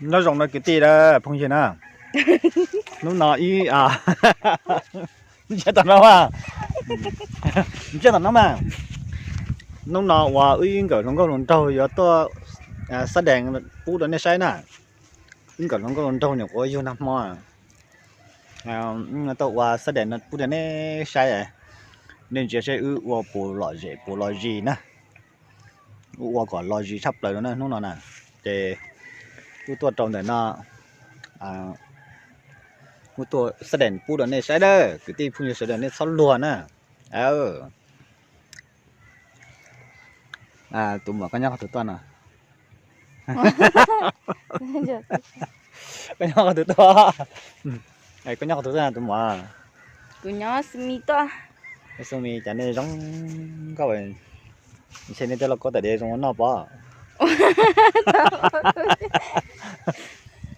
Nyob zoo no kwv tij phooj ywg na, hnub no ib, ntsiab tom no mas, ntsiab tom no mas, hnub no uas wb ib nkawm hluas nkauj hluas nraug yuav tuaj xab dees pub rau nej saib na. Wb nkawm hluas nkauj hluas nraug nyuam qhuav yug nag hmo, tuaj ua xab dees no pub rau nej saib, nej ntsia saib wb ua puas lom zem puas lom zis na. Wb ua kom lom zis tshaj plaws no na hnub no na. Ces wb tuaj rau ntawm no, wb tuaj xab dees pub rau nej saib dawb, kwv tij phooj ywg sawv daws nej txhob luag na. Tus muam koj nyob qhov twg tuaj no? Koj nyob qhov twg tuaj? Koj nyob qhov twg tuaj tus muam? Kuv nyob Xu Mi tuaj. Xu Mi cas nej zoo nkauj, ntshe nej tej lauj kaub tawm diav zoo ua noj pob.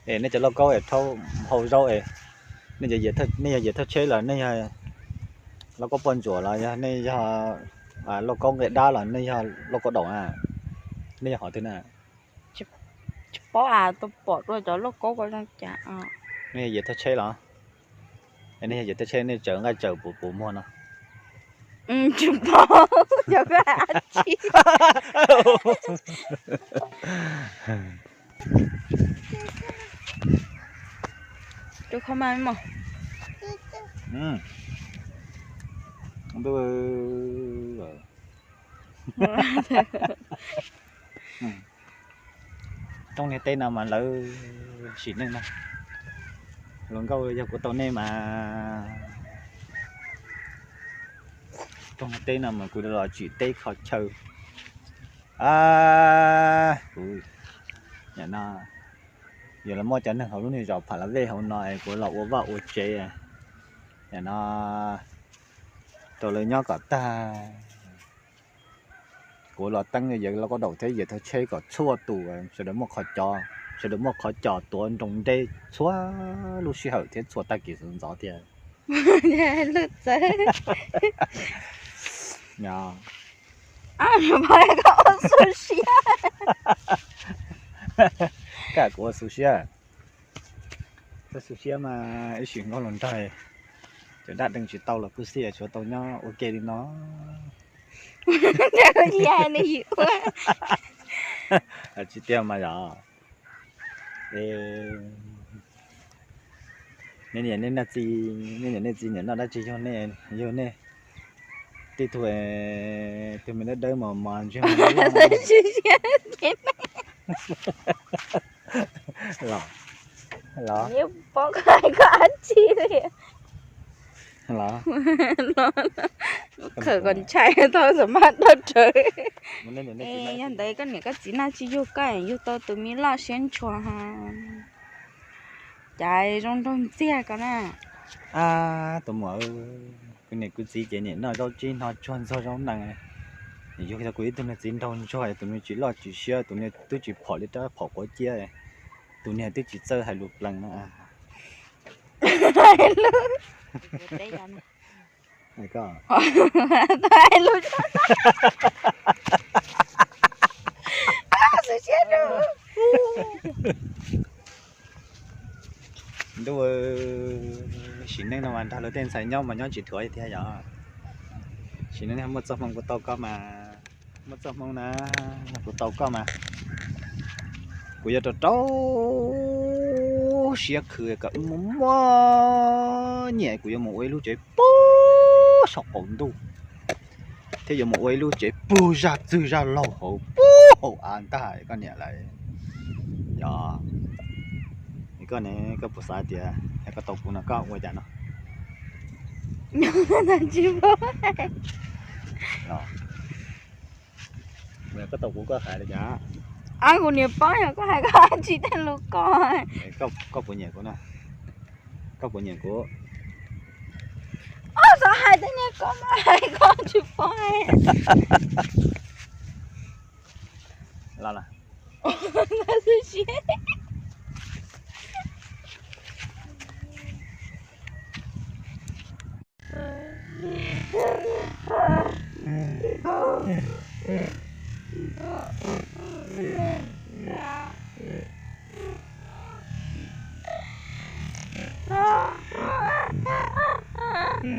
Es nej cov lauj kaub es rhaub hau zaub es, nej yog yias thawj tsheb los nej yog lauj kaub poj ntsuam los yog nej yog lauj kaub nqe dab los nej yog lauj kaub daum na? Nej yog qhov twg na? Tsis paub as, tau pom dua cov lauj kaub ko zoo cas. Nej yog yias thawj tsheb los? Nej yog yias thawj tsheb nej tsaws nqaij tsaws puas puas muag no? Tsis paub, cov ko hais dab tsi. Rau kho mas mog. Rooj niag teb no mas lawv sim neej na. Hluas nkauj yog kuv tau nej mas, rooj niag teb no mas kuv los tsim teb kho chaw. Kuv, no, yog los muaj cov neeg hauv lub niag zos Pha La Vej hauv no es kuv los ua vaj ua tsev, no, rau lawv nyob kom tag. Kuv los teeb yawg lauj kaub daum thiab yias thawj tsheb kom txhua tus sawv daws muaj qhov cos, sawv daws muaj qhov cos tuav nroo deb txhua lub sij hawm thiab txhua tag kis sawv ntxov tiag. Lwj txawv. Koj ua xu siab. Koj kuv ua xu siab. Koj xu siab mas ib sim nkauj hluas nraug, cov dab deev tsis tau los kuj xij, tshuav tau nyob ua ke li no. Tsis tiag mas yog. Nej niam nej txiv, nej niam nej txiv niam noj dab tsi yug nej, yug nej tej tug, tus me dawb dawb mos mos ntsej muag los, los, paub koj hais koj dab tsi li. Los, khawm kom ntshai tau xam maj dog rawv. Yog ntawd koj niam koj txiv noj tsi yug koj, yug tau tus me loj siab ntshua. Cas zoo nraug ntxiag ko na. Tus muam, kuv niam kuv txiv ces niam noj zaub tsib hno tsuag ntxuag zaub nees. Yug tau kuv ib tug niag txiv nraug ntsuag, tus niag tsis loj tsis siab, tus niag twb tsis phom li rab phom quav ciab. Tus niag twb tsis txawj hais lus plees na. Ntuj, sim neej no mas nrog lawv tej ntxhais nyob mas nyob tsis dhuav thiab yog. Sim neej muaj txoj hmoo kuv tau koj mas, muaj txoj hmoo na, kuv tau koj mas, kuv yuav rau rau siab khwv kom wb muaj muaj nyiaj, kuv yuav mus ua ib lub tsev puag saum qaum ntuj, thiab yuav mus ua ib lub tsev puag zaj txwg zaj laug hauv puag hauv av ntag koj niam lawm. Yog, koj ne, koj puas xav tias yog koj tau kuv no koj ua cas no? Tsis paub. Koj tau kuv koj hais li cas? Kuv niam paub yog koj hais koj tsis tej lus koj. Koj puas nyiam kuv na? Koj puas nyiam kuv? Xav hais tej niag koj mas hais koj tsis paub. Los, los. Kwv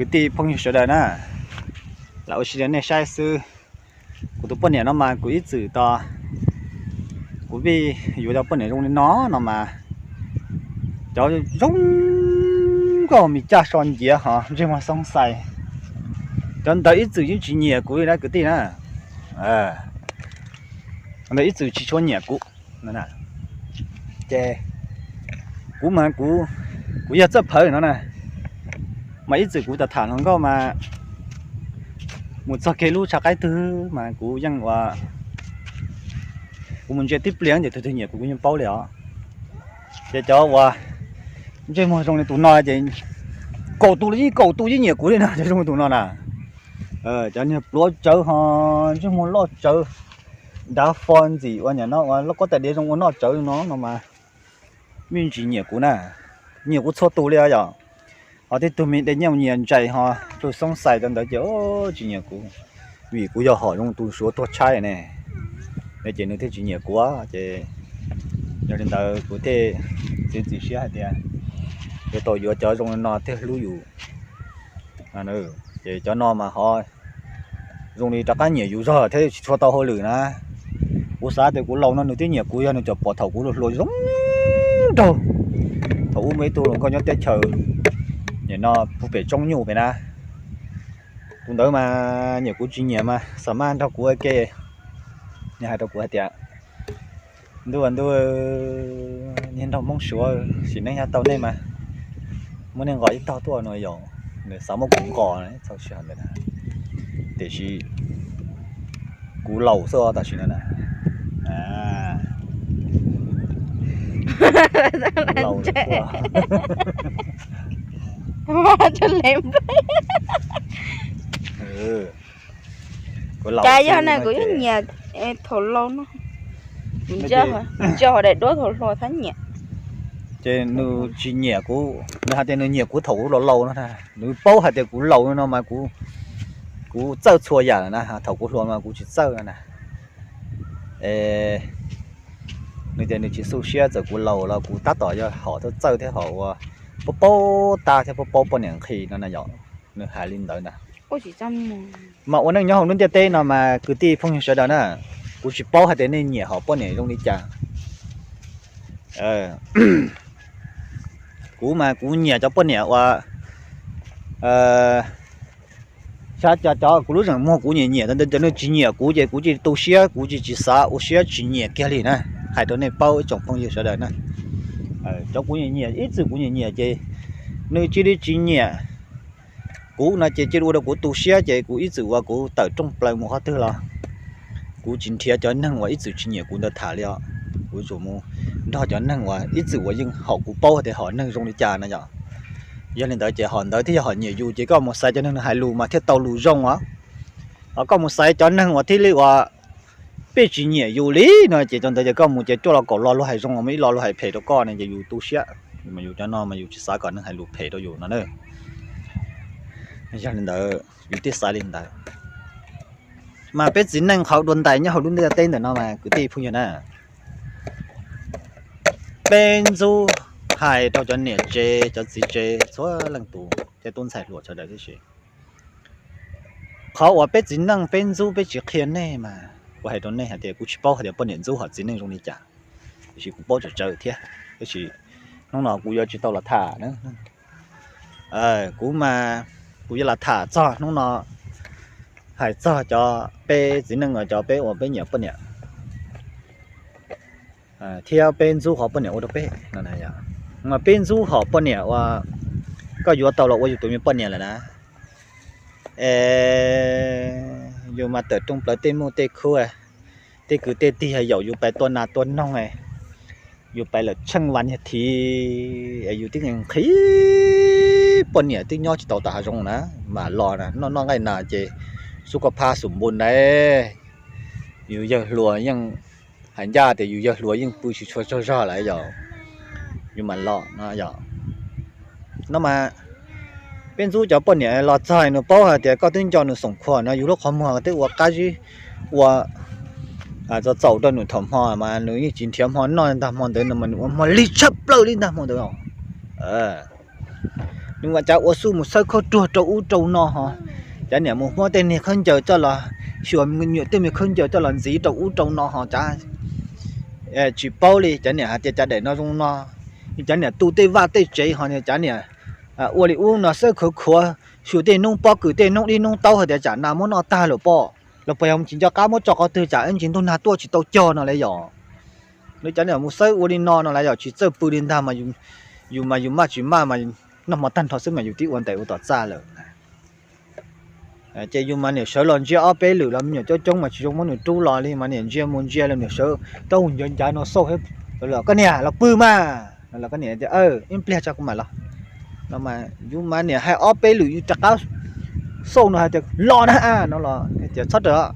tij phooj ywg sawv daws na, lam ua si rau nej saib xwb. Kuv tus poj niam no mas kuv ib txwm tos, kuv vij yuav cov poj niam zoo li no no mas, cov zoo nkauj me caj so nciav ho ntsej muag xoob xais, cov ntawd ib txwm yeej tsis nyiam kuv li na kwv tij na. Ntawd ib txwm tsis tshua nyiam kuv. Ces kuv mas kuv, kuv yog txawj phawv no na, mas ib txwm kuv tham tham hluas nkauj mas mus txog kiag lub tshav qaib twg mas kuv yeej ua, kuv mus ntsia tib pliag ces tus twg nyiam kuv kuv yeej paub li os. Ces cov uas ntsej muag zoo li tus no ces kaum tus li yeej kaum tus yeej nyiam kuv li no, cov zoo li tus no na. Cov niag pluav tsawv ho ntsej muag loj tsawv, dav fo ntxim ua niam no ua loj kob tais diav zoo ua noj tsawv no no mas yeej tsis nyiam kuv na. Nyiam kuv txhua tus li os yom. Ho tej tug me de nyiaj nyias ntsais ho tug xoob xais rau ntawd ces tsis nyiam kuv, vim kuv yog hom zoo tus suav tuag tshaib ne, ces nws thiaj tsis nyiam kuv. Ces yog li ntawd kuv thiaj txiav txim siab hais tias yuav tau yuav cov zoo li no thiaj hlub yus. Ces cov no mas ho zoo li rov qab nyiam yus zog thiab tsis tshua tau hauj lwm na. Kuv xav tias kuv laus no nws twb nyiam kuv, yog nws cov pom thaum kuv hluas hluas zoo nraug, thaum ub muaj ib tug hluas nkauj nyob teb chaws, nim no puag pem tsoob nyuj pem na. Tus ntawd mas nyiam kuv tsis nyiam mas xa maj nrog kuv ua ke, nws hais rau kuv hais tias, ntuj ntuj, niag nraug Hmoob Suav sim neej nyob tau nej mas muab nej nqos ib tog tuaj no yom, nws xav muab kuv nqos txhua sij hawm ntawd na. Tiam sis kuv laus xwb tam sim no na. Laus xwb. Cas yog na kuv yeej nyiam thaum laus no, kuv ntsia ho daim duab thaum hluas thiab nyiam. Ces nws tsis nyiam kuv, nws hais tias nws nyiam kuv thaum kuv laus laus no na. Nws paub hais tias kuv laus no mas kuv txawj txhua yam lawm na, thaum kuv hluas mas kuv tsis txawj na. Nws tias nws tsis xu siab txawm kuv laus los kuv tab tom yog hom txawj thiab hom uas paub paub tab thiab paub paub poj niam nqhis no na yom. Nws hais li ntawd na. Mas ua neej nyob hauv lub ntiaj teb no mas kwv tij phooj ywg sawv daws na, kuv tsis paub hais tias nej nyiam hom poj niam zoo li cas. Kuv mas kuv nyiam cov poj niam uas xyov cov kuv lub zeem muag kuv nyiam nyiam ntawd, cov nws tsis nyiam kuv ces kuv cia li tu siab, kuv cia li tsis xav ua siab tsis nyiam kiag li na. Hais rau nej paub ib tsoom phooj ywg sawv daws na, cov kuv nyiam nyiam ib txwm kuv nyiam nyiam ces nws cia li tsis nyiam kuv no ces cia li ua rau kuv tu siab ces kuv ib txwm uas kuv tawm rooj plaws mus qhov twg los kuv tsis nrhiav cov neeg uas ib txwm tsis nyiam kuv ntawd tham li os. Kuv tsuas mus nrog cov neeg uas ib txwm uas yeej haum kuv paub tias hom neeg zoo li cas na yom. Yog li ntawd ces hom ntawd thiaj yog hom nyiam yus ces koj mus xaiv cov neeg nws hais lus mas thiaj tau lus zoo os. Ho koj mus xaiv cov neeg uas thiaj li uas peb tsis nyiam yus li no ces cov ntawd ces koj mus ces cuaj lo kaum lo luag hais zoo, muaj ib lo luag hais phem rau koj ne ces yus tu siab. Mas yus cov no mas yus tsis xav kom neeg hais lus phem rau yus no na. Yog li ntawd yus thiaj xav li ntawd. Mas peb txiv neej qhov dua ntais nyob hauv lub ntiaj teb ntawm no mas kwv tij phooj ywg na, peb ntxub hais rau cov niam tsev cov txiv tsev txhua leej tus thiab tub ntxhais hluas sawv daws tib si. Qhov uas peb txiv neej peb ntxub peb tsis qhia nej mas kuv hais rau nej hais tias kuv tsis paub hais tias poj niam ntxub hom txiv neej zoo li cas, tiam sis kuv paub tsawg tsawg thiab, tab sis hnub no kuv yuav tsis tau los tham na. Kuv mas kuv yuav los tham txog hnub no hais txog cov peb txiv neej uas cov peb uas peb nyiam poj niam thiab peb ntxub qhov poj niam ua rau peb no. Mas peb ntxub qhov poj niam uas koj yuav tau los ua yus tus me poj niam lawm na. Es yus mas tawm rooj plaws tej muj tej khub, tej kwv tej tij yaum yus pais tua nas tua noog, yus pais lawm tsheej vas niag thiv, yus twb nqhis poj niam twb nyob tsis tau tom hav zoov na, mam los na, noj noj nqaij nas ces xub koj phab xum npu na. Yus yawg hluas yeej hais ncaj tias yus yawg hluas yeej pw tsis tshua tsaug zog lawm yom, yus mam los no yom. No mas peb ntxub cov poj niam los txog nws paub hais tias koj twb nco nws xoom khuam no, yus lub qhov muag twb ua qab zib ua txaus txaus rau nws thaum hmo mas nws yeej tsis nrhiav hmo noj ntag hmo ntawd no mas nws ua hmo lig tshaj plaws li ntag hmo ntawd. Nws ua cas ua xub mus xawb khaub ruag rau ub rau no ho, cov niam mus muab tej niag khaub ncaws coj los, xyuas me nyuam tej me khaub ncaws coj los ntxiv rau ub rau no ho cas tsis paub li. Cov niam hais tias cas daim no zoo no, cov niam tu tej vaj tej tsev ho cov niam ua li ub no xawb khuav khuav, xyuas tej noob pob kws tej noob dib noob taub hais tias tsam nas muab noj tag lawm pob, los puas yog tsis nco qab muab tso qhov twg tsam ib ntsis ntuj nag tuaj tsis tau cog no las yom. Lawv cov niam mus xawb ua li no no las yom, tsis txawj pw li ntag mas yus mas yus maj tsis maj mas noj hmo tag nrho xwb mas yus twb ua ntais ua tom txaj lawm. Ces yus mas niam sawv los ntsia ob peb lwm los me nyuam coob coob mas tsis zoo muab nws rub los li mas niam ntsia mus ntsia los niam sawv rau ncav ncav no xauj, koj niam los pw mas, los koj niam tias ib pliag tso kuv mam los no mas yus mas niam hais ob peb lwm yus rov qab xauj no hais tias los na no los tias txhob rawm,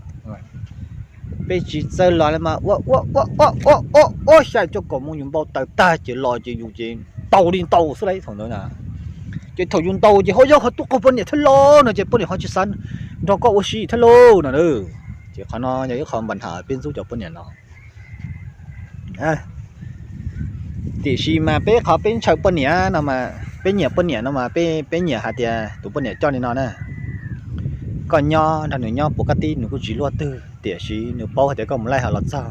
peb tsis txawj los li mas ua ua ua ua ua ua ua xya cuaj kaum moos yus npau taws tag ces los ces yus ces ntaus li ntaus xwb lauj thaum ntawd na. Ces thaum yus ntaus ces ho yog ho tub qaug poj niam thiab los no ces poj niam ho tsis xav nrog koj ua si thiab lauj no. Ces qhov no yog ib qho npa nham peb ntxub cov poj niam no. Tiam sis mas peb qhov peb ntshaw poj niam no mas peb nyiam poj niam no mas peb nyiam hais tias tus poj niam coj li no na, koj nyob nrog nws nyob puas kab tib nws kuj tsis luaj twg tiam sis nws paub hais tias koj mus laij hais los txog,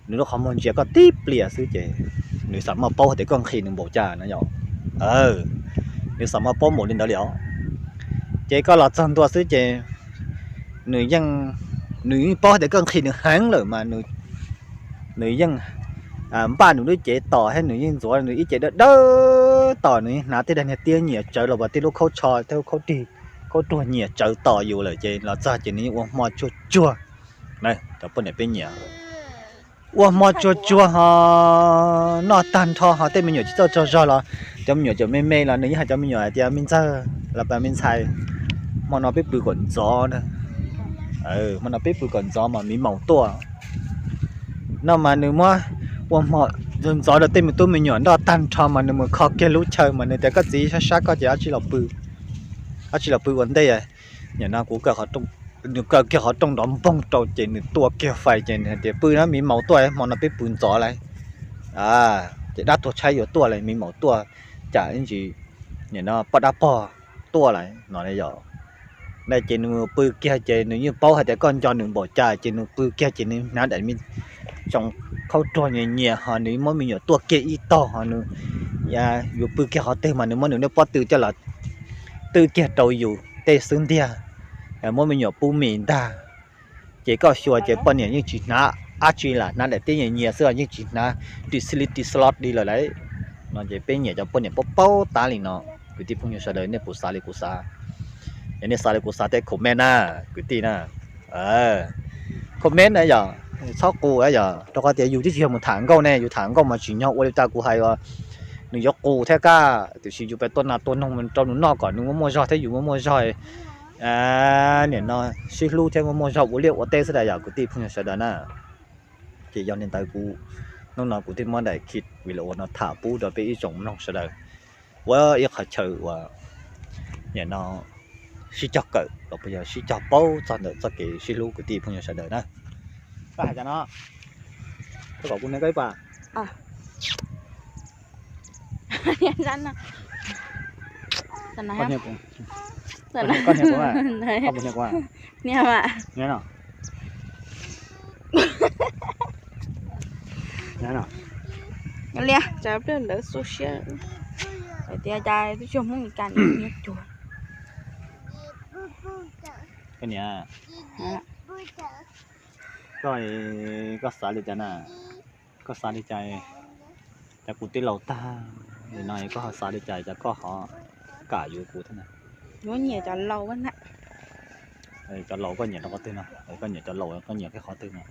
nws lub qhov muag ntsia koj tib pliag xwb ces nws xam maj paub hais tias koj nqhis nws npaum cas no yom. Nws xam maj paub npaum li ntawd li os. Ces koj los txog ntua xwb ces nws yeej, nws yeej paub hais tias koj nqhis nws heev lawm mas nws yeej npaj nws lub cev tos thiab nws yeej ntxuav nws ib ce dawb dawb tos, nws yeej hnav tej dag niag tiab nyias tsawv los puas tej lub khaub tsho tej lub khaub rig khaub ruag nyias tsawv tos yus lawm ces los txog ces nws yeej ua hmo tsuag tsuag. Cov poj niam peb nyiam ua hmo tsuag tsuag ho noj tag nrho ho tej me nyuam tsis txawj tsaug zog los cov me nyuam cov me me los nws yeej hais cov me nyuam hais tias me ntxawg los pas me ntxhais, hmo no peb pw kom ntxov na, hmo no peb pw kom ntxov mas miv maus tuaj. No mas nws muab ua hmo ntxov rau tej me tub me nyuam noj tag nrho mas nws mus kho kiag lub chaw mas nws tias koj txiv sab sab koj ces dab tsi los pw, dab tsi los pw ua ntej. Nim no kuv, nws kaw kiag qhov rooj nrov npoog rau ces nws tua kiag fais ces nws hais tias pw na miv maus tuaj, hmo no peb pw ntxov lawm, ces dab tuag tshaib yuav tuaj lawm, miv maus tuaj, cas ib ntsis nim no poj dab pog tuaj lawm no yom. Na ces nws mus pw kiag ces nws yeej paub hais tias koj nco nws npaum cas ces nws pw kiag ces nws hnav daim me tsoos khaub ruag nyias nyias ho nws muab me nyuam tuaj kiag ib tog ho nws yuav pw kiag qhov twg mas nws muab nws lub pob tw coj los twb kiag rau yus tej xwb ntiag, muab me nyuam pub mis ntag. Ces koj xyuas ces poj niam yeej tsis hnav dab tsi lam hnav daim teb nyias nyias xwb yeej tsis hnav ris xij li ris slot li lawm lauj. No ces peb nyiam cov poj niam paub paub tab li no. Kwv tij phooj ywg sawv daws nej puas xav li kuv xav? Yog nej xav li kuv xav tej comment na kwv tij na. Comment na yom, txhob qus yom, rau qhov tias yus twb tsis yog mus tham nkauj ne, yus tham nkauj mas tsim nyog ua li cas kuv hais os, nws yuav qus thiab kab, tiam sis yus pab tua nas tua noog rau nws noj kom nws muaj muaj zog thiab yus muaj muaj zog, nim no sib hlub thiab muaj muaj zog ua liaj ua teb xwb tas yom kwv tij phooj ywg sawv daws na. Ces yog li ntawd kuv, hnub no kuv thiaj muab daim clip video no tham pub rau peb ib tsoom mloog sawv daws ua ib qhov chaw uas nim no sib cog kawm los puas yog sib cog paub txog ntawm txoj kev sib hlub kwv tij phooj ywg sawv daws na. Koj hais cas no? Koj kom kuv hnia koj ib pas. Koj hnia kuv, koj hnia kuv, koj puas hnia kuv? Hnia no. Li cas pliag lawv xu siab hais tias cas twb tsis yog Hmoob Mes Kas, nyiaj cuag. Niam, koj, koj xav li cas na? Koj xav li cas? Cas kuv twb laus tag li no koj ho xav li cas, cas koj ho kam yuav kuv thiab na? Yuav nyiam cov laus na. Cov laus koj nyiam rau qhov twg no? Koj nyiam cov laus koj nyiam kiag qhov twg no?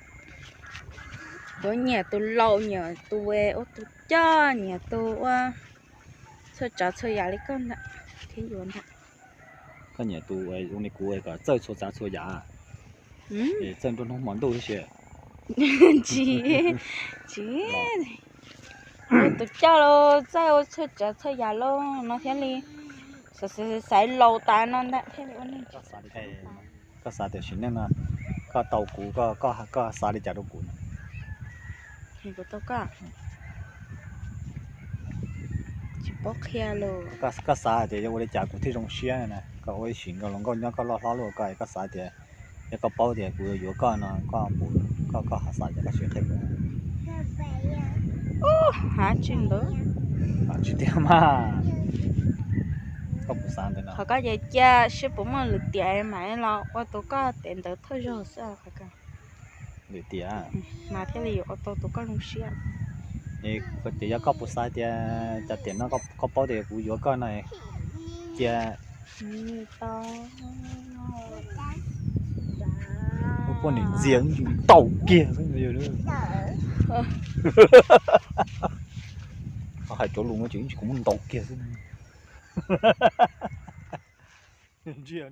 Yuav nyiam tus laus, nyiam tus ua tus coj, nyiam tus ua txhua tsav txhua yam li koj ntag thiab yuav ntag. Koj nyiam tus zoo li kuv kom txawj txhua tsav txhua yam, txawj nruab hnub hmo ntuj tib si. Tsis, tsis, tus coj los txawj ua txhua tsav txhua yam los no thiaj li xaiv laus tas no ntag thiaj li ua neej. Koj xav tias sim neej no koj tau kuv, koj, koj xav li cas rau kuv? Kuv tau koj, tsis paub qhia los. Koj xav tias yuav ua li cas kuv thiaj zoo siab na? Koj ua ib sim nkauj hluas nkauj nyob koj loj hlob luaj koj, koj xav tias yog koj paub tias kuv yuav koj no koj puas, koj, koj ho xav tias koj sim qhia kuv? Hab tsis ntawd. Tsis tiag mas. Koj puas xav ntawd no? Qhov koj ces cia seb puas muaj lwm tiam mam los ua tau koj tes ntawd thawj zaug xwb. Lwm tiam mas thiaj li yuav ua tau tus koj zoo siab. Ces yog koj puas xav tias cov tiam no koj paub tias kuv yuav koj no cia poj niam ntxias ntaus kiag xwb. Koj hais cov lus no ces kuv muab ntaus kiag xwb. Ntsia